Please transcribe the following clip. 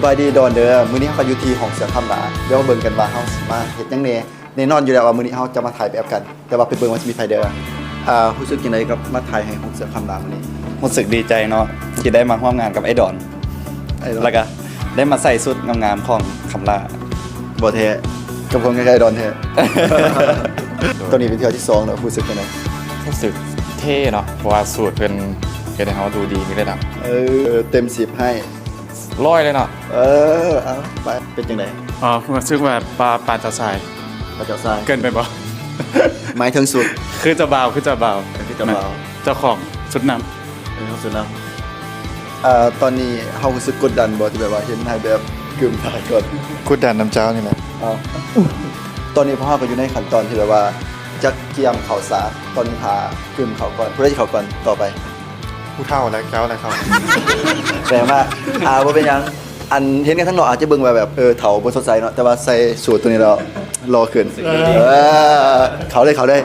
ສະບາຍດີດອນເດີ ມື້ນີ້ເຮົາກໍຢູ່ທີ່ຫ້ອງເສືອຄຳຫຼາ ດຽວມາເບິ່ງກັນວ່າເຮົາຊິມາເຮັດຫຍັງແດ່. ແນ່ນອນຢູ່ແລ້ວວ່າມື້ນີ້ເຮົາຈະມາຖ່າຍແບບກັນ ແຕ່ວ່າໄປເບິ່ງວ່າຊິມີໃຜເດີ. ອ່າ ຮູ້ສຶກຈັ່ງໃດກັບມາຖ່າຍໃຫ້ຫ້ອງເສືອຄຳຫຼາມື້ນີ້? ຮູ້ສຶກດີໃຈເນາະ ທີ່ໄດ້ມາຮ່ວມງານກັບໄອ້ດອນ ໄອ້ດອນ ແລ້ວກະໄດ້ມາໃສ່ຊຸດງາມໆຂອງຄຳຫຼາ. ບໍ່ແທ້ ກັບຄົນຄ້າຍໆດອນແທ້. ໂດຍ ຕອນນີ້ເປັນເທື່ອທີສອງແລ້ວ ຮູ້ສຶກຈັ່ງໃດ? ຮູ້ສຶກເທ່ເນາະ ເພາະວ່າສູດເພິ່ນເຮັດໃຫ້ເຮົາດູດີຂຶ້ນເລີຍນະ. ເອີ ເຕັມສິບໃຫ້ ຮ້ອຍເລີຍເນາະ. ເອີ ເອົາ ໄປ ເປັນຈັ່ງໃດ? ອໍ ຮູ້ສຶກວ່າປາ ປາເຈົ້າຊາຍ ປາເຈົ້າຊາຍ ເກີນໄປບໍ່? ໝາຍເຖິງຊຸດ ຄືເຈົ້າບ່າວ ຄືເຈົ້າບ່າວ ເອີ ຄືເຈົ້າບ່າວ ເຈົ້າຂອງຊຸດນຳ ເອີ ຂອງຊຸດນຳ. ເອີ ຕອນນີ້ເຮົາຮູ້ສຶກກົດດັນບໍ່ ທີ່ແບບວ່າເຫັນໃຫ້ແບບກຶມຖ່າຍກ່ອນ? ກົດດັນນຳເຈົ້ານີ້ແຫຼະ. ເອົາ ຕອນນີ້ພວກເຮົາກໍຢູ່ໃນຂັ້ນຕອນທີ່ແບບວ່າຈະກຽມເຂົ້າສາກ ຕອນນີ້ຖ້າກຶມເຂົ້າກ່ອນ ຜູ້ໃດຊິເຂົ້າກ່ອນຕໍ່ໄປ? ຜູ້ເຖົ້າແລະເຈົ້າແລະເຂົາ. ແປວ່າ ອ່າ ບໍ່ເປັນຫຍັງ ອັນເຫັນກັນທາງນອກອາດຈະເບິ່ງວ່າແບບ ເອີ ເຖົ້າບໍ່ສົດໃສເນາະ ແຕ່ວ່າໃສ່ສູດໂຕນີ້ແລ້ວຫຼໍ່ຂຶ້ນ. ເອີ ເອີ ເຂົ້າເລີຍ ເຂົ້າເລີຍ.